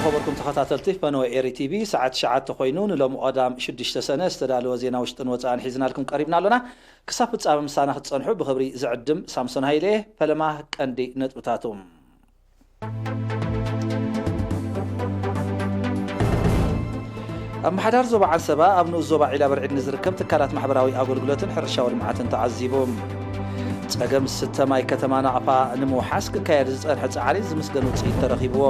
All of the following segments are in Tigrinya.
ዝኸበርኩም ተኸታተልቲ ፈነወ ኤሪ ቲቪ፣ ሰዓት ትሽዓተ ኮይኑ፣ ንሎሚ ቀዳም ሽዱሽተ ሰነ ዝተዳለወ ዜና ውሽጥን ወጻእን ሒዝናልኩም ቀሪብና ኣሎና። ክሳብ ፍጻመ ምሳና ክትጸንሑ ብኽብሪ ዝዕድም ሳምሶን ሃይለ። ፈለማ ቀንዲ ነጥብታቱ። ኣመሓዳሪ ዞባ ዓንሰባ ኣብ ንኡስ ዞባ ዒላ በርዒድ ንዝርከብ ትካላት ማሕበራዊ ኣገልግሎትን ሕርሻዊ ልምዓትን ተዓዚቡ። ጸገም ስተ ማይ ከተማ ናቕፋ ንምውሓስ ክካየድ ዝጸንሐ ጻዕሪ ዝምስገን ውጽኢት ተረኺብዎ።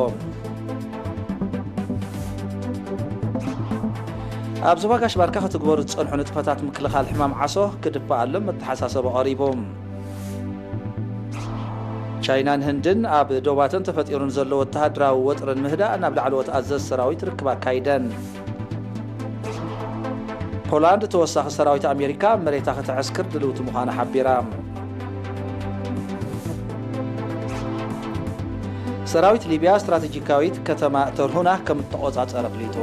ኣብ ዞባ ጋሽ ባርካ ክትግበሩ ዝጸንሑ ንጥፈታት ምክልኻል ሕማም ዓሶ ክድፈኣሎም መተሓሳሰቢ ቀሪቡ። ቻይናን ህንድን ኣብ ዶባተን ተፈጢሩን ዘሎ ወተሃደራዊ ወጥሪ ንምህዳእ ናብ ላዕለዎት ኣዘዝቲ ሰራዊት ርክብ ኣካይደን። ፖላንድ ተወሳኺ ሰራዊት ኣሜሪካ ኣብ መሬታ ከተዕስክር ድልውቲ ምዃና ሓቢራ። ሰራዊት ሊብያ ስትራቴጂካዊት ከተማ ተርሁና ከም እተቖጻጸረ ኣፍሊጡ።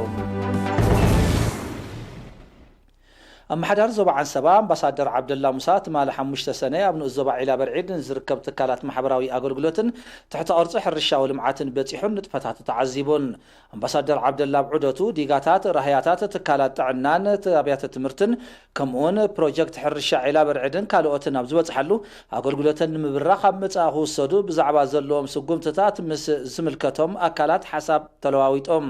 ኣመሓዳሪ ዞባ ዓንሰባ ኣምባሳደር ዓብደላ ሙሳ ትማሊ ሓሙሽተ ሰነ ኣብ ንኡስ ዞባ ዒላ በርዒድ ንዝርከብ ትካላት ማሕበራዊ ኣገልግሎትን ትሕተ ቅርጺ ሕርሻዊ ልምዓትን በጺሑን ንጥፈታቱ ተዓዚቡን። ኣምባሳደር ዓብደላ ኣብ ዑደቱ ዲጋታት፣ ራህያታት፣ ትካላት ጥዕናን ኣብያተ ትምህርትን ከምኡውን ፕሮጀክት ሕርሻ ዒላ በርዕድን ካልኦትን ኣብ ዝበጽሓሉ ኣገልግሎተን ንምብራኽ ኣብ መጻኢ ክውሰዱ ብዛዕባ ዘለዎም ስጉምትታት ምስ ዝምልከቶም ኣካላት ሓሳብ ተለዋዊጦም።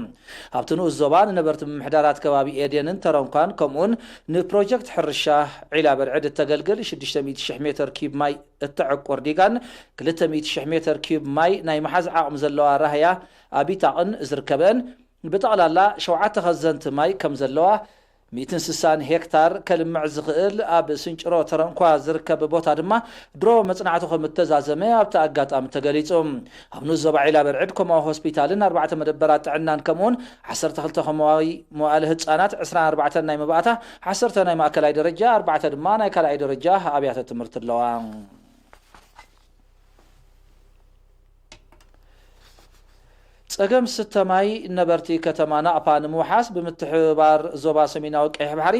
ኣብቲ ንኡስ ዞባ ንነበርቲ ምምሕዳራት ከባቢ ኤዴንን ተረንኳን ከምኡውን ንፕሮጀክት ሕርሻ ዒላ በርዕድ እተገልግል ሽዱሽተ ሚእቲ ሽሕ ሜትር ኪዩብ ማይ እተዕቁር ዲጋን ክልተ ሚእቲ ሽሕ ሜትር ኪዩብ ማይ ናይ መሓዝ ዓቕሚ ዘለዋ ራህያ ኣቢታቕን ዝርከበን ብጠቕላላ ሸውዓተ ከዘንቲ ማይ ከም ዘለዋ፣ ሚእትን ስሳን ሄክታር ከልምዕ ዝኽእል ኣብ ስንጭሮ ተረንኳ ዝርከብ ቦታ ድማ ድሮ መጽናዕቱ ከም እተዛዘመ ኣብቲ ኣጋጣሚ ተገሊጹ። ኣብ ንኡስ ዞባ ዒላ በርዕድ ኮማዊ ሆስፒታልን ኣርባዕተ መደበራት ጥዕናን ከምኡውን ዓሰርተ ክልተ ኮማዊ መዋእለ ህጻናት፣ ዕስራን ኣርባዕተን ናይ መባእታ፣ ዓሰርተ ናይ ማእከላይ ደረጃ፣ ኣርባዕተ ድማ ናይ ካልኣይ ደረጃ ኣብያተ ትምህርቲ ኣለዋ። ጸገም ስተ ማይ ነበርቲ ከተማ ናቕፋ ንምውሓስ ብምትሕብባር ዞባ ሰሜናዊ ቀይሕ ባሕሪ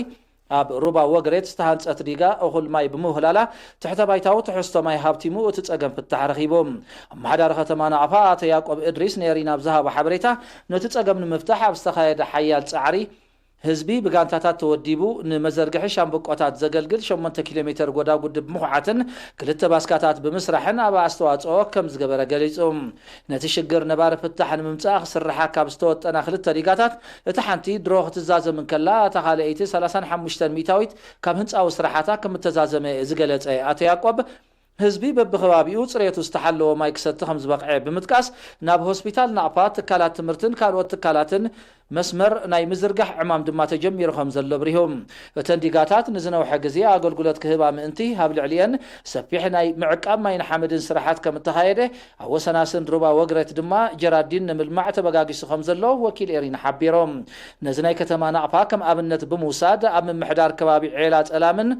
ኣብ ሩባ ወግሬት ዝተሃንጸት ዲጋ እኹል ማይ ብምውህላላ ትሕተ ባይታዊ ትሕዝቶ ማይ ሃብቲሙ እቲ ጸገም ፍታሕ ረኺቡ። ኣመሓዳሪ ከተማ ናቕፋ ኣቶ ያዕቆብ እድሪስ ንኤሪና ኣብ ዝሃቦ ሓበሬታ ነቲ ጸገም ንምፍታሕ ኣብ ዝተኻየደ ሓያል ጻዕሪ ህዝቢ ብጋንታታት ተወዲቡ ንመዘርግሒ ሻምብቆታት ዘገልግል ሸሞንተ ኪሎ ሜተር ጎዳጉዲ ብምኹዓትን ክልተ ባስካታት ብምስራሕን ኣብ ኣስተዋጽኦ ከም ዝገበረ ገሊጹ። ነቲ ሽግር ነባሪ ፍታሕ ንምምጻእ ክስርሓ ካብ ዝተወጠና ክልተ ዲጋታት እታ ሓንቲ ድሮ ክትዛዘም እንከላ እታ ካልኣይቲ ሰላሳን ሓሙሽተን ሚእታዊት ካብ ህንጻዊ ስራሓታ ከም እተዛዘመ ዝገለጸ ኣቶ ያዕቆብ ህዝቢ በብኸባቢኡ ጽሬቱ ዝተሓለወ ማይ ክሰቲ ከም ዝበቕዐ ብምጥቃስ ናብ ሆስፒታል ናቕፋ፣ ትካላት ትምህርትን ካልኦት ትካላትን መስመር ናይ ምዝርጋሕ ዕማም ድማ ተጀሚሩ ከም ዘሎ ኣብሪሁ። እተን ዲጋታት ንዝነውሐ ግዜ ኣገልግሎት ክህባ ምእንቲ ኣብ ልዕሊአን ሰፊሕ ናይ ምዕቃብ ማይን ሓመድን ስራሓት ከም እተኻየደ፣ ኣብ ወሰናስን ሩባ ወግረት ድማ ጀራዲን ንምልማዕ ተበጋጊሱ ከም ዘሎ ወኪል ኤሪና ሓቢሮም። ነዚ ናይ ከተማ ናቕፋ ከም ኣብነት ብምውሳድ ኣብ ምምሕዳር ከባቢ ዔላ ጸላምን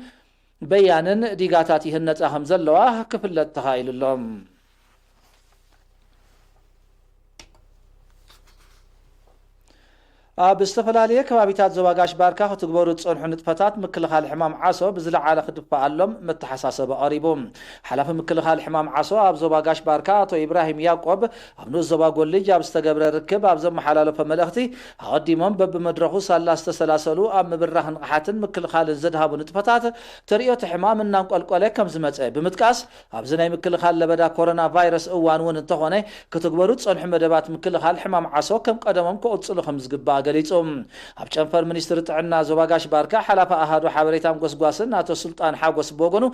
በያንን ዲጋታት ይህነጻ ከም ዘለዋ ክፍለጥ ተኻኢሉ ኣሎ። ኣብ ዝተፈላለየ ከባቢታት ዞባ ጋሽ ባርካ ክትግበሩ ዝጸንሑ ንጥፈታት ምክልኻል ሕማም ዓሶ ብዝለዓለ ክድፈኣሎም መተሓሳሰቢ ቀሪቡ። ሓላፊ ምክልኻል ሕማም ዓሶ ኣብ ዞባ ጋሽ ባርካ ኣቶ ኢብራሂም ያዕቆብ ኣብ ንኡስ ዞባ ጎልጅ ኣብ ዝተገብረ ርክብ ኣብ ዘመሓላለፎ መልእኽቲ፣ ኣቐዲሞም በብመድረኹ ሳላ ዝተሰላሰሉ ኣብ ምብራኽ ንቕሓትን ምክልኻልን ዘድሃቡ ንጥፈታት ተርእዮቲ ሕማም እናንቆልቆለ ከም ዝመጸ ብምጥቃስ፣ ኣብዚ ናይ ምክልኻል ለበዳ ኮሮና ቫይረስ እዋን እውን እንተኾነ ክትግበሩ ዝጸንሑ መደባት ምክልኻል ሕማም ዓሶ ከም ቀደሞም ክቕጽሉ ከም ዝግባእ ገሊጹ። ኣብ ጨንፈር ሚኒስትሪ ጥዕና ዞባ ጋሽ ባርካ ሓላፊ ኣሃዱ ሓበሬታን ጎስጓስን ኣቶ ሱልጣን ሓጎስ ብወገኑ፣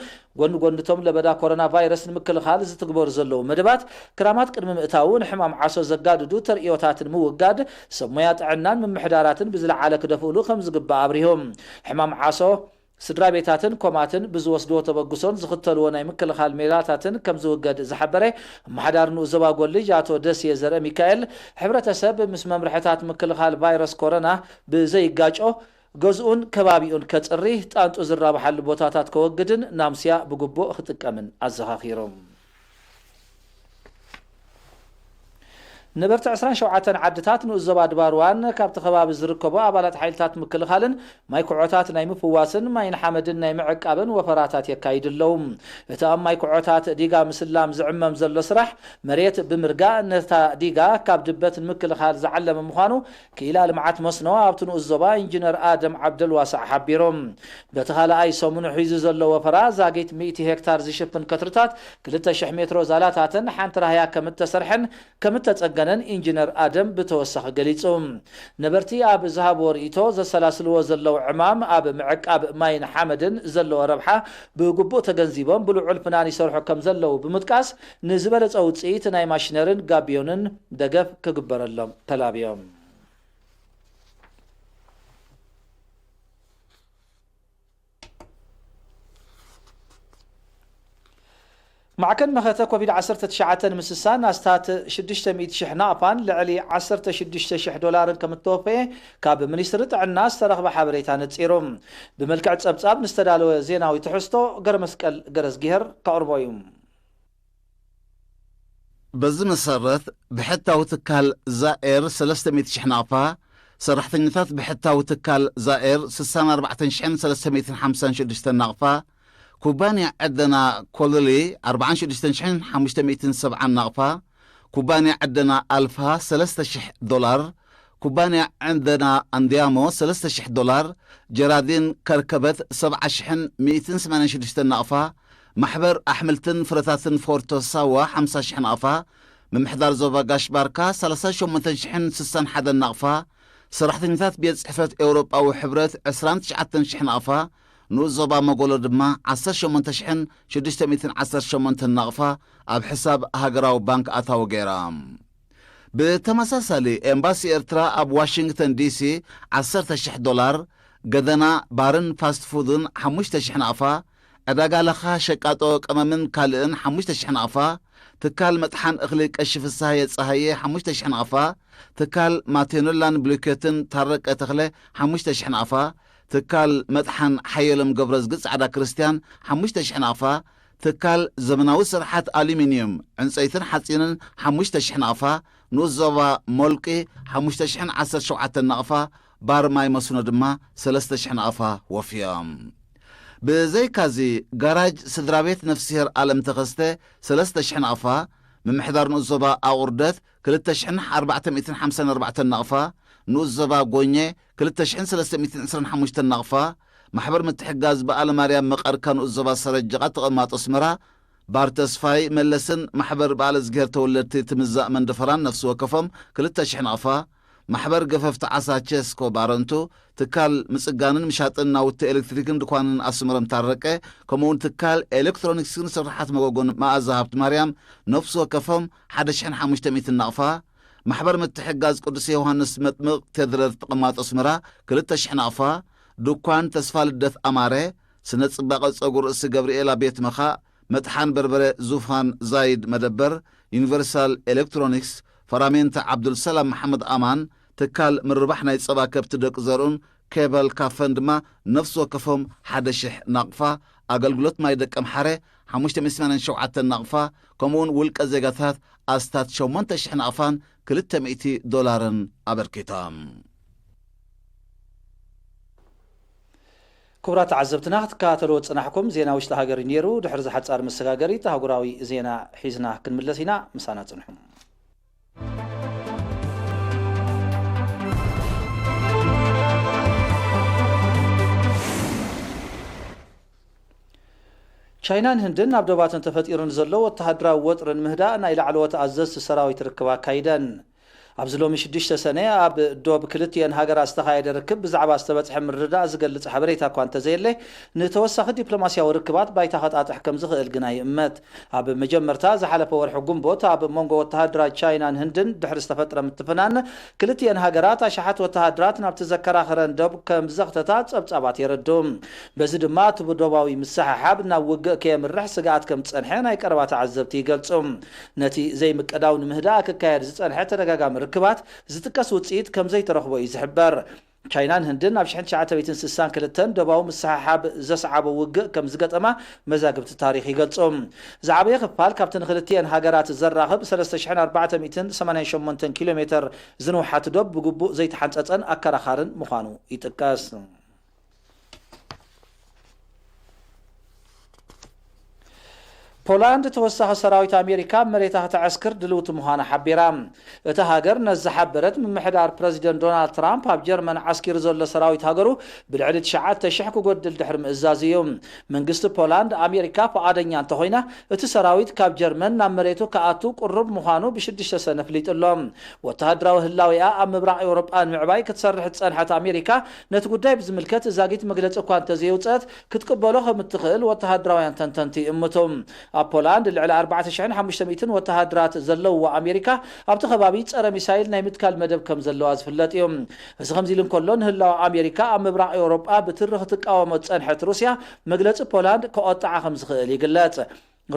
ጎኒ ጎኒ እቶም ለበዳ ኮሮና ቫይረስ ንምክልኻል ዝትግበሩ ዘለዉ መደባት፣ ክራማት ቅድሚ ምእታዉ ንሕማም ዓሶ ዘጋድዱ ተርእዮታት ንምውጋድ ሰብ ሞያ ጥዕናን ምምሕዳራትን ብዝለዓለ ክደፍእሉ ከም ዝግባእ ኣብሪሁ። ሕማም ዓሶ ስድራ ቤታትን ኮማትን ብዝወስድዎ ተበግሶን ዝኽተልዎ ናይ ምክልኻል ሜላታትን ከም ዝውገድ ዝሓበረ ኣመሓዳሪ ንኡስ ዞባ ጎልጅ ኣቶ ደስየ ዘርአ ሚካኤል፣ ሕብረተሰብ ምስ መምርሕታት ምክልኻል ቫይረስ ኮሮና ብዘይጋጮ ገዝኡን ከባቢኡን ከጽሪ፣ ጣንጡ ዝራብሓሉ ቦታታት ከወግድን ናምስያ ብግቡእ ክጥቀምን ኣዘኻኺሩ። ነበርቲ ዕስራን ሸውዓተን ዓድታት ንኡስ ዞባ ድባርዋን ካብቲ ከባቢ ዝርከቡ ኣባላት ሓይልታት ምክልኻልን ማይ ኩዖታት ናይ ምፍዋስን ማይን ሓመድን ናይ ምዕቃብን ወፈራታት የካይዱ ኣለዉ። እቲ ኣብ ማይ ኩዖታት ዲጋ ምስላም ዝዕመም ዘሎ ስራሕ መሬት ብምርጋእ ነታ ዲጋ ካብ ድበት ንምክልኻል ዝዓለመ ምዃኑ ክኢላ ልምዓት መስኖ ኣብቲ ንኡስ ዞባ ኢንጂነር ኣደም ዓብደልዋሳዕ ሓቢሩ። በቲ ካልኣይ ሰሙኑ ሒዙ ዘሎ ወፈራ ዛጊት ሚእቲ ሄክታር ዝሽፍን ከትርታት ክልተ ሽሕ ሜትሮ ዛላታትን ሓንቲ ራህያ ከም እተሰርሐን ከም እተጸገነን ኢንጂነር ኣደም ብተወሳኺ ገሊጹ። ነበርቲ ኣብ ዝሃብዎ ርእይቶ ዘሰላስልዎ ዘለዉ ዕማም ኣብ ምዕቃብ ማይን ሓመድን ዘለዎ ረብሓ ብግቡእ ተገንዚቦም ብልዑል ፍናን ይሰርሑ ከም ዘለዉ ብምጥቃስ ንዝበለጸ ውጽኢት ናይ ማሽነርን ጋቢዮንን ደገፍ ክግበረሎም ተላብዮም። ማዕከን መኸተ ኮቪድ ዓሰርተ ትሽዓተ ንምስሳን ኣስታት ሽዱሽተ ሚእቲ ሽሕ ናቕፋን ልዕሊ ዓሰርተ ሽዱሽተ ሽሕ ዶላርን ከም እተወፈየ ካብ ሚኒስትሪ ጥዕና ዝተረኽበ ሓበሬታ ነጺሩ። ብመልክዕ ጸብጻብ ንዝተዳለወ ዜናዊ ትሕዝቶ ገረመስቀል ገረዝጊሄር ከቕርቦ እዩ። በዚ መሰረት ብሕታዊ ትካል ዛኤር ሰለስተ ሚእቲ ሽሕ ናቕፋ፣ ሰራሕተኛታት ብሕታዊ ትካል ዛኤር ስሳን ኣርባዕተን ሽሕን ሰለስተ ሚእትን ሓምሳን ሽዱሽተን ናቕፋ፣ ኩባንያ ዕደና ኮለሊ ኣርባዓን ሽዱሽተን ሽሕን ሓሙሽተ ሚእትን ሰብዓን ናቕፋ፣ ኩባንያ ዕደና ኣልፋ ሰለስተ ሽሕ ዶላር፣ ኩባንያ ዕደና ኣንድያሞ ሰለስተ ሽሕ ዶላር፣ ጀራዲን ከርከበት ሰብዓ ሽሕን ሚእትን ሰማንያን ሽዱሽተን ናቕፋ፣ ማሕበር ኣሕምልትን ፍረታትን ፎርቶ ሳዋ ሓምሳ ሽሕ ናቕፋ፣ ምምሕዳር ዞባ ጋሽ ባርካ ሰላሳ ሸሞንተ ሽሕን ስሳን ሓደን ናቕፋ፣ ሰራሕተኛታት ቤት ጽሕፈት ኤውሮጳዊ ሕብረት ዕስራን ትሽዓተን ሽሕ ናቕፋ፣ ንኡስ ዞባ መጎሎ ድማ ዓሰርተ ሸሞንተ ሽሕን ሽዱሽተ ሚእትን ዓሰርተ ሸሞንተን ናቕፋ ኣብ ሕሳብ ሃገራዊ ባንክ ኣታዊ ገይራ። ብተመሳሳሊ ኤምባሲ ኤርትራ ኣብ ዋሽንግተን ዲሲ ዓሰርተ ሽሕ ዶላር፣ ገደና ባርን ፋስት ፉድን ሓሙሽተ ሽሕ ናቕፋ፣ ዕዳጋ ለኻ ሸቃጦ ቀመምን ካልእን ሓሙሽተ ሽሕ ናቕፋ፣ ትካል መጥሓን እኽሊ ቀሺ ፍስሃየ ጸሃየ ሓሙሽተ ሽሕ ናቕፋ፣ ትካል ማቴኖላን ብሉኬትን ታረቀ ተኽለ ሓሙሽተ ሽሕ ናቕፋ፣ ትካል መጥሓን ሓየሎም ገብረዝጊ ጻዕዳ ክርስትያን ሓሙሽተ ሽሕ ናቕፋ፣ ትካል ዘመናዊ ስርሓት ኣሉሚንዩም፣ ዕንጸይትን ሓጺንን ሓሙሽተ ሽሕ ናቕፋ፣ ንኡስ ዞባ ሞልቂ ሓሙሽተ ሽሕን ዓሰርተ ሸውዓተን ናቕፋ፣ ባር ማይ መስኖ ድማ ሰለስተ ሽሕ ናቕፋ ወፍዮም። ብዘይካዚ ጋራጅ ስድራ ቤት ነፍስሄር ኣለም ተኸስተ ሰለስተ ሽሕ ናቕፋ፣ ምምሕዳር ንኡስ ዞባ ኣቑርደት ክልተ ሽሕን ኣርባዕተ ሚእትን ሓምሳን ኣርባዕተን ናቕፋ፣ ንኡስ ዞባ ጎኘ ክልተ ሽሕን ሰለስተ ሚእትን ዕስራን ሓሙሽተን ናቕፋ፣ ማሕበር ምትሕጋዝ በዓለ ማርያም መቐርካ ንኡስ ዞባ ሰረጀቓ ተቐማጦ ኣስመራ፣ ባር ተስፋይ መለስን ማሕበር በዓለ እዝግሄር ተወለድቲ ትምዛእ መንደፈራን ነፍሲ ወከፎም ክልተ ሽሕ ናቕፋ፣ ማሕበር ገፈፍቲ ዓሳ ቸስኮ ባረንቱ፣ ትካል ምጽጋንን ምሻጥን ናውቲ ኤሌክትሪክን ድኳንን ኣስመሮም ታረቀ፣ ከምኡውን ትካል ኤሌክትሮኒክስን ስርሓት መጎጎን መኣዛ ሃብቲ ማርያም ነፍሲ ወከፎም ሓደ ሽሕን ሓሙሽተ ሚእትን ናቕፋ፣ ማሕበር ምትሕጋዝ ቅዱስ ዮሃንስ መጥምቕ ቴድረድ ተቐማጦ ኣስመራ ክልተ ሽሕ ናቕፋ፣ ድኳን ተስፋ ልደት ኣማረ፣ ስነ ጽባቐ ጸጉር ርእሲ ገብርኤላ ቤት መኻእ፣ መጥሓን በርበረ ዙፋን ዛይድ መደበር፣ ዩኒቨርሳል ኤሌክትሮኒክስ፣ ፈራሜንተ ዓብዱልሰላም መሓመድ ኣማን፣ ትካል ምርባሕ ናይ ጸባ ከብቲ ደቂ ዘርኡን ኬበል ካፈን ድማ ነፍሲ ወከፎም ሓደ ሽሕ ናቕፋ፣ ኣገልግሎት ማይ ደቀምሓረ ሓሙሽተ ሚእቲ ሰማንያን ሸውዓተን ናቕፋ፣ ከምኡውን ውልቀ ዜጋታት ኣስታት ሸሞንተ ሽሕ ናቕፋን ክልተ ሚእቲ ዶላርን ኣበርኪቶም። ክቡራት ተዓዘብትና ክትከታተልዎ ዝጸናሕኩም ዜና ውሽጢ ሃገር እዩ ነይሩ። ድሕሪ እዚ ሓጻር መሰጋገሪት ኣህጉራዊ ዜና ሒዝና ክንምለስ ኢና። ምሳና ጽንሑ። ቻይናን ህንድን ኣብ ዶባተን ተፈጢሩ ንዘሎ ወተሃደራዊ ወጥሪ ንምህዳእ ናይ ላዕለዎት ኣዘዝቲ ሰራዊት ርክብ ኣካይደን። ኣብዚ ሎሚ ሽዱሽተ ሰነ ኣብ ዶብ ክልቲኤን ሃገራት ዝተኻየደ ርክብ ብዛዕባ ዝተበጽሐ ምርድዳእ ዝገልጽ ሓበሬታ እኳ እንተዘየለ፣ ንተወሳኺ ዲፕሎማስያዊ ርክባት ባይታ ከጣጥሕ ከም ዝኽእል ግና ይእመት። ኣብ መጀመርታ ዝሓለፈ ወርሒ ጉንቦት ኣብ መንጎ ወተሃደራት ቻይናን ህንድን ድሕሪ ዝተፈጥረ ምትፍናን፣ ክልቲኤን ሃገራት ኣሽሓት ወተሃደራት ናብቲ ዘከራኸረን ዶብ ከም ዘኽተታ ጸብጻባት የረድኡ። በዚ ድማ እቲ ዶባዊ ምስሕሓብ ናብ ውግእ ከየምርሕ ስግኣት ከም ዝጸንሐ ናይ ቀረባ ተዓዘብቲ ይገልጹ። ነቲ ዘይምቅዳው ንምህዳእ ክካየድ ዝጸንሐ ተደጋጋሚ ርክባት ዝጥቀስ ውጽኢት ከም ዘይተረኽቦ እዩ ዝሕበር። ቻይናን ህንድን ኣብ ሽሕን ትሽዓተ ሚእትን ስሳን ክልተን ዶባዊ ምስሕሓብ ዘስዓቦ ውግእ ከም ዝገጠማ መዛግብቲ ታሪኽ ይገልጹ። ዝዓበየ ክፋል ካብቲ ንክልቲኤን ሃገራት ዘራኽብ ሰለስተ ሽሕን ኣርባዕተ ሚእትን ሰማንያን ሸሞንተን ኪሎ ሜተር ዝንውሓት ዶብ ብግቡእ ዘይተሓንጸጸን ኣከራኻርን ምዃኑ ይጥቀስ። ፖላንድ ተወሳኺ ሰራዊት ኣሜሪካ ኣብ መሬታ ከተዕስክር ድልውቲ ምዃና ሓቢራ። እታ ሃገር ነዚ ዝሓበረት፣ ምምሕዳር ፕረዚደንት ዶናልድ ትራምፕ ኣብ ጀርመን ዓስኪሩ ዘሎ ሰራዊት ሃገሩ ብልዕሊ ትሽዓተ ሽሕ ክጎድል ድሕሪ ምእዛዙ እዩ። መንግስቲ ፖላንድ፣ ኣሜሪካ ፍቓደኛ እንተኾይና፣ እቲ ሰራዊት ካብ ጀርመን ናብ መሬቱ ክኣቱ ቅሩብ ምዃኑ ብሽዱሽተ ሰነ ኣፍሊጡ ኣሎ። ወተሃደራዊ ህላዌኣ ኣብ ምብራቕ ኤውሮጳ ንምዕባይ ክትሰርሕ ዝጸንሐት ኣሜሪካ፣ ነቲ ጉዳይ ብዝምልከት ዛጊት መግለጺ እኳ እንተዘየውጸት፣ ክትቅበሎ ከም እትኽእል ወተሃደራውያን ተንተንቲ ይእምቱ። ኣብ ፖላንድ ልዕሊ ኣርባዕተ ሽሕን ሓሙሽተ ሚእትን ወተሃደራት ዘለውዋ ኣሜሪካ፣ ኣብቲ ከባቢ ጸረ ሚሳይል ናይ ምትካል መደብ ከም ዘለዋ ዝፍለጥ እዩ። እዚ ከምዚ ኢሉ እንከሎ፣ ንህላወ ኣሜሪካ ኣብ ምብራቕ ኤውሮጳ ብትሪ ክትቃወሞ ዝጸንሐት ሩስያ፣ መግለጺ ፖላንድ ከቖጥዓ ከም ዝኽእል ይግለጽ።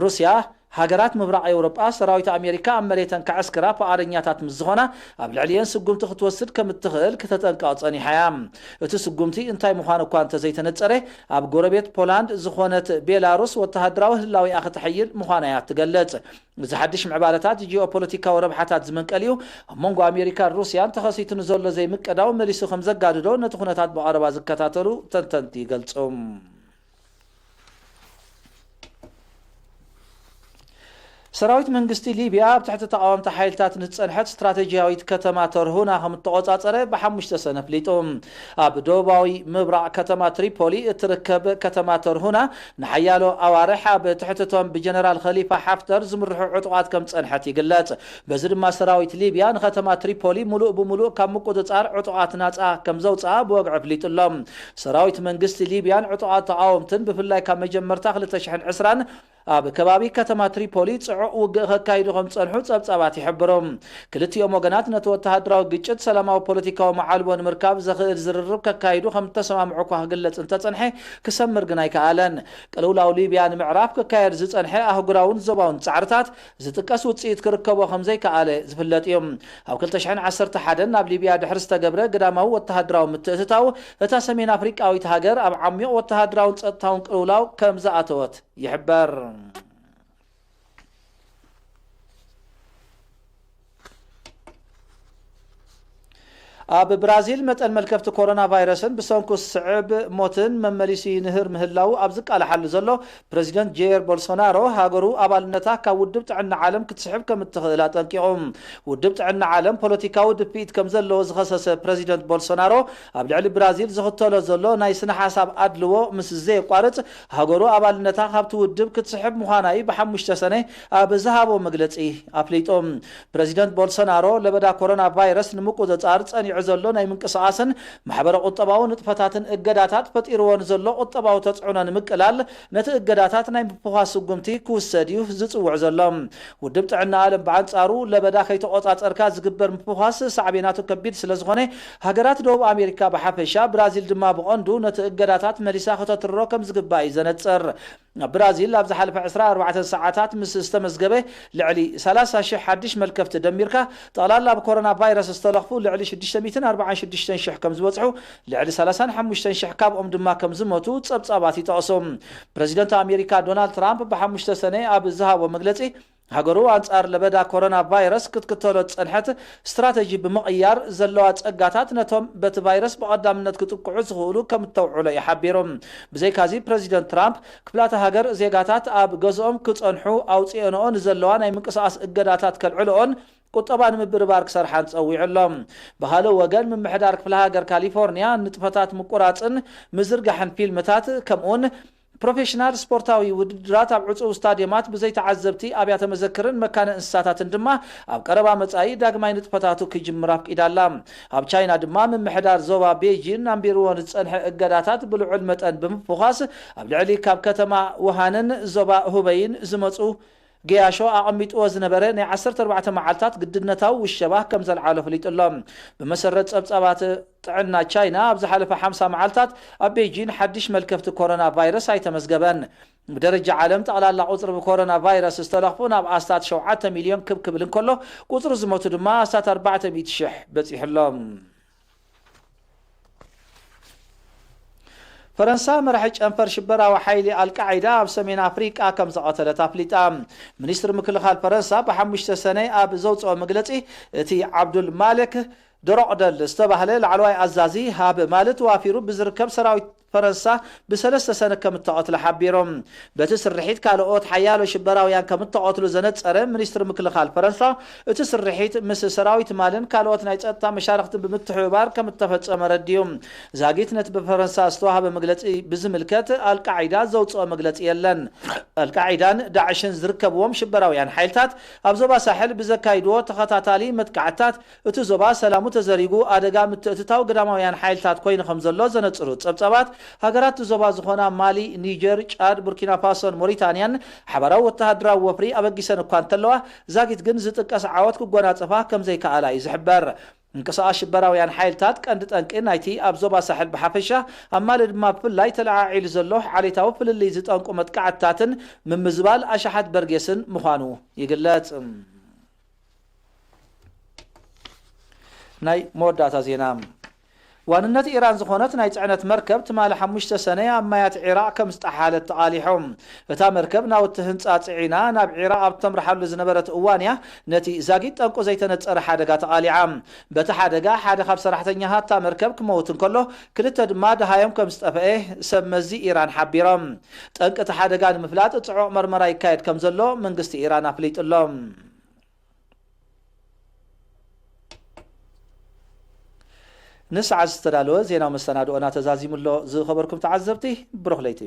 ሩስያ፣ ሃገራት ምብራቕ ኤውሮጳ ሰራዊት ኣሜሪካ ኣብ መሬተን ከዐስክራ ፍቓደኛታት ምስ ዝኾና፣ ኣብ ልዕሊኤን ስጉምቲ ክትወስድ ከም እትኽእል ክተጠንቅቕ ጸኒሓ እያ። እቲ ስጉምቲ እንታይ ምዃኑ እኳ እንተዘይተነጸረ፣ ኣብ ጎረቤት ፖላንድ ዝኾነት ቤላሩስ ወተሃደራዊ ህላዌኣ ከተሐይል ምዃና እያ ትገልጽ። እዚ ሓድሽ ምዕባለታት ጂኦፖለቲካዊ ረብሓታት ዝምንቀል እዩ። ኣብ መንጎ ኣሜሪካን ሩስያን ተኸሲቱ ንዘሎ ዘይምቅዳው መሊሱ ከም ዘጋድዶ ነቲ ኩነታት ብቐረባ ዝከታተሉ ተንተንቲ ይገልጹ። ሰራዊት መንግስቲ ሊብያ ኣብ ትሕቲ ተቓወምቲ ሓይልታት ንዝጸንሐት ስትራቴጂያዊት ከተማ ተርሁና ከም እተቖጻጸረ ብሓሙሽተ ሰነ ኣፍሊጡ። ኣብ ደቡባዊ ምብራቕ ከተማ ትሪፖሊ እትርከብ ከተማ ተርሁና ንሓያሎ ኣዋርሕ ኣብ ትሕቲ እቶም ብጀነራል ኸሊፋ ሓፍተር ዝምርሑ ዕጡቓት ከም ዝጸንሐት ይግለጽ። በዚ ድማ ሰራዊት ሊብያ ንከተማ ትሪፖሊ ምሉእ ብምሉእ ካብ ምቁጽጻር ዕጡቓት ናጻ ከም ዘውጽኣ ብወግዒ ኣፍሊጡ ኣሎ። ሰራዊት መንግስቲ ሊብያን ዕጡቓት ተቓወምትን ብፍላይ ካብ መጀመርታ ክልተ ሽሕን ዕስራን ኣብ ከባቢ ከተማ ትሪፖሊ ጽዑቕ ውግእ ከካይዱ ከም ዝጸንሑ ጸብጻባት ይሕብሩ። ክልቲኦም ወገናት ነቲ ወተሃደራዊ ግጭት ሰላማዊ ፖለቲካዊ መዓልቦ ንምርካብ ዘኽእል ዝርርብ ከካይዱ ከም እተሰማምዑ እኳ ክግለጽ እንተጸንሐ፣ ክሰምር ግን ኣይከኣለን። ቅልውላው ሊብያ ንምዕራፍ ክካየድ ዝጸንሐ ኣህጉራውን ዞባውን ጻዕርታት ዝጥቀስ ውጽኢት ክርከቦ ከም ዘይከኣለ ዝፍለጥ እዩ። ኣብ ክልተ ሽሕን ዓሰርተ ሓደን ናብ ሊብያ ድሕሪ ዝተገብረ ግዳማዊ ወተሃደራዊ ምትእትታው፣ እታ ሰሜን ኣፍሪቃዊት ሃገር ኣብ ዓሚቕ ወተሃደራውን ጸጥታውን ቅልውላው ከም ዝኣተወት ይሕበር። ኣብ ብራዚል መጠን መልከፍቲ ኮሮና ቫይረስን ብሰንኩ ዝስዕብ ሞትን መመሊሱ ይንህር ምህላዉ ኣብ ዝቃላሓሉ ዘሎ፣ ፕረዚደንት ጄር ቦልሶናሮ ሃገሩ ኣባልነታ ካብ ውድብ ጥዕና ዓለም ክትስሕብ ከም እትኽእል ኣጠንቂቑ። ውድብ ጥዕና ዓለም ፖለቲካዊ ድፍኢት ከም ዘለዎ ዝኸሰሰ ፕረዚደንት ቦልሶናሮ፣ ኣብ ልዕሊ ብራዚል ዝኽተሎ ዘሎ ናይ ስነ ሓሳብ ኣድልዎ ምስ ዘየቋርጽ፣ ሃገሩ ኣባልነታ ካብቲ ውድብ ክትስሕብ ምዃና እዩ ብሓሙሽተ ሰነ ኣብ ዝሃቦ መግለጺ ኣፍሊጡ። ፕረዚደንት ቦልሶናሮ፣ ለበዳ ኮሮና ቫይረስ ንምቁጽጻር ጸኒዑ ዘሎ ናይ ምንቅስቓስን ማሕበረ ቁጠባዊ ንጥፈታትን እገዳታት ፈጢርዎ ንዘሎ ቁጠባዊ ተጽዕኖ ንምቅላል፣ ነቲ እገዳታት ናይ ምፍዃስ ስጉምቲ ክውሰድ እዩ ዝጽውዕ ዘሎ። ውድብ ጥዕና ዓለም ብኣንጻሩ፣ ለበዳ ከይተቆጻጸርካ ዝግበር ምፍዃስ ሳዕቤናቱ ከቢድ ስለ ዝኾነ፣ ሃገራት ደቡብ ኣሜሪካ ብሓፈሻ፣ ብራዚል ድማ ብቐንዱ፣ ነቲ እገዳታት መሊሳ ከተትርሮ ከም ዝግባእ እዩ ዘነጽር። ኣብ ብራዚል ኣብ ዝሓለፈ ዕስራ ኣርባዕተ ሰዓታት ምስ ዝተመዝገበ ልዕሊ ሰላሳ ሽሕ ሓድሽ መልከፍቲ ደሚርካ፣ ጠቕላላ ብኮሮና ቫይረስ ዝተለኽፉ ልዕሊ ሽዱሽተ ሚእትን ኣርባዓን ሽዱሽተን ሽሕ ከም ዝበጽሑ፣ ልዕሊ ሰላሳን ሓሙሽተን ሽሕ ካብኦም ድማ ከም ዝሞቱ ጸብጻባት ይጠቕሱ። ፕረዚደንት ኣሜሪካ ዶናልድ ትራምፕ ብሓሙሽተ ሰነ ኣብ ዝሃቦ መግለጺ፣ ሃገሩ ኣንጻር ለበዳ ኮሮና ቫይረስ ክትክተሎ ዝጸንሐት ስትራተጂ ብምቕያር፣ ዘለዋ ጸጋታት ነቶም በቲ ቫይረስ ብቐዳምነት ክጥቅዑ ዝኽእሉ ከም እተውዕሎ እዩ ሓቢሩ። ብዘይካዚ፣ ፕረዚደንት ትራምፕ፣ ክፍላተ ሃገር ዜጋታት ኣብ ገዝኦም ክጸንሑ ኣውጺኦንኦ ንዘለዋ ናይ ምንቅስቓስ እገዳታት ከልዕልኦን ቁጠባ ንምብርባር ክሰርሓን ጸዊዑ ኣሎ። ብኻልእ ወገን፣ ምምሕዳር ክፍለ ሃገር ካሊፎርኒያ ንጥፈታት ምቁራጽን ምዝርጋሕን ፊልምታት፣ ከምኡውን ፕሮፌሽናል ስፖርታዊ ውድድራት ኣብ ዕጹው ስታድየማት ብዘይተዓዘብቲ ኣብያተ መዘክርን መካነ እንስሳታትን ድማ ኣብ ቀረባ መጻኢ ዳግማይ ንጥፈታቱ ክጅምር ኣፍቂዳ ኣላ። ኣብ ቻይና ድማ ምምሕዳር ዞባ ቤጂን ኣንቢርዎ ንዝጸንሐ እገዳታት ብልዑል መጠን ብምፍዃስ፣ ኣብ ልዕሊ ካብ ከተማ ውሃንን ዞባ ሁበይን ዝመጹ ገያሾ ኣቐሚጥዎ ዝነበረ ናይ ዓሰርተ ኣርባዕተ መዓልታት ግድነታዊ ውሸባ ከም ዘልዓሎ ኣፍሊጡ ኣሎ። ብመሰረት ጸብጻባት ጥዕና ቻይና፣ ኣብ ዝሓለፈ ሓምሳ መዓልታት ኣብ ቤጂን ሓድሽ መልከፍቲ ኮሮና ቫይረስ ኣይተመዝገበን። ብደረጃ ዓለም፣ ጠቕላላ ቁጽሪ ብኮሮና ቫይረስ ዝተለኽፉ ናብ ኣስታት ሸውዓተ ሚልዮን ክብ ክብል እንከሎ፣ ቁጽሪ ዝሞቱ ድማ ኣስታት ኣርባዕተ ሚእቲ ሽሕ በጺሑ ኣሎ። ፈረንሳ መራሒ ጨንፈር ሽበራዊ ሓይሊ ኣልቃዒዳ ኣብ ሰሜን ኣፍሪቃ ከም ዝቐተለት ኣፍሊጣ። ሚኒስትሪ ምክልኻል ፈረንሳ ብሓሙሽተ ሰነ ኣብ ዘውፅኦ መግለፂ፣ እቲ ዓብዱል ማልክ ድሮቕደል ዝተባህለ ላዕለዋይ ኣዛዚ ሃብ ማሊ ተዋፊሩ ብዝርከብ ሰራዊት ፈረንሳ ብሰለስተ ሰነ ከም እተቐትለ ሓቢሮም። በቲ ስርሒት ካልኦት ሓያሎ ሽበራውያን ከም እተቐትሉ ዘነጸረ ሚኒስትሪ ምክልኻል ፈረንሳ፣ እቲ ስርሒት ምስ ሰራዊት ማልን ካልኦት ናይ ጸጥታ መሻርኽትን ብምትሕብባር ከም እተፈጸመ ረድዩ። ዛጊት ነቲ ብፈረንሳ ዝተዋህበ መግለጺ ብዝምልከት ኣልቃዒዳ ዘውጽኦ መግለጺ የለን። ኣልቃዒዳን ዳዕሽን ዝርከብዎም ሽበራውያን ሓይልታት ኣብ ዞባ ሳሕል ብዘካይድዎ ተኸታታሊ መጥቃዕትታት እቲ ዞባ ሰላሙ ተዘሪጉ ኣደጋ ምትእትታው ግዳማውያን ሓይልታት ኮይኑ ከም ዘሎ ዘነጽሩ ጸብጻባት፣ ሃገራት ዞባ ዝኾና ማሊ፣ ኒጀር፣ ጫድ፣ ቡርኪና ፋሶን ሞሪታንያን ሓባራዊ ወተሃደራዊ ወፍሪ ኣበጊሰን እኳ እንተለዋ፣ ዛጊት ግን ዝጥቀስ ዓወት ክጎናጸፋ ከም ዘይከኣላ እዩ ዝሕበር። ምንቅስቓስ ሽበራውያን ሓይልታት ቀንዲ ጠንቂ ናይቲ ኣብ ዞባ ሳሕል ብሓፈሻ፣ ኣብ ማሊ ድማ ብፍላይ ተለዓዒሉ ዘሎ ዓሌታዊ ፍልልይ ዝጠንቁ መጥቃዕትታትን ምምዝባል ኣሽሓት በርጌስን ምዃኑ ይግለጽ። ናይ መወዳእታ ዜና። ዋንነት ኢራን ዝኾነት ናይ ጽዕነት መርከብ ትማሊ ሓሙሽተ ሰነ ኣብ ማያት ዒራቕ ከም ዝጠሓለት ተቓሊሑ። እታ መርከብ ናውቲ ህንጻ ጽዒና ናብ ዒራቕ ኣብ ተምርሓሉ ዝነበረት እዋን እያ ነቲ ዛጊት ጠንቁ ዘይተነጸረ ሓደጋ ተቓሊዓ። በቲ ሓደጋ ሓደ ካብ ሰራሕተኛታት እታ መርከብ ክመውት እንከሎ፣ ክልተ ድማ ደሃዮም ከም ዝጠፍአ ሰብ መዚ ኢራን ሓቢሮም። ጠንቂ እቲ ሓደጋ ንምፍላጥ ጽዑቕ መርመራ ይካየድ ከም ዘሎ መንግስቲ ኢራን ኣፍሊጡ ኣሎ። ንሰዓት ዝተዳለወ ዜናዊ መሰናድኦና ተዛዚሙ ኣሎ። ዝኸበርኩም ተዓዘብቲ፣ ብሩኽ ለይቲ።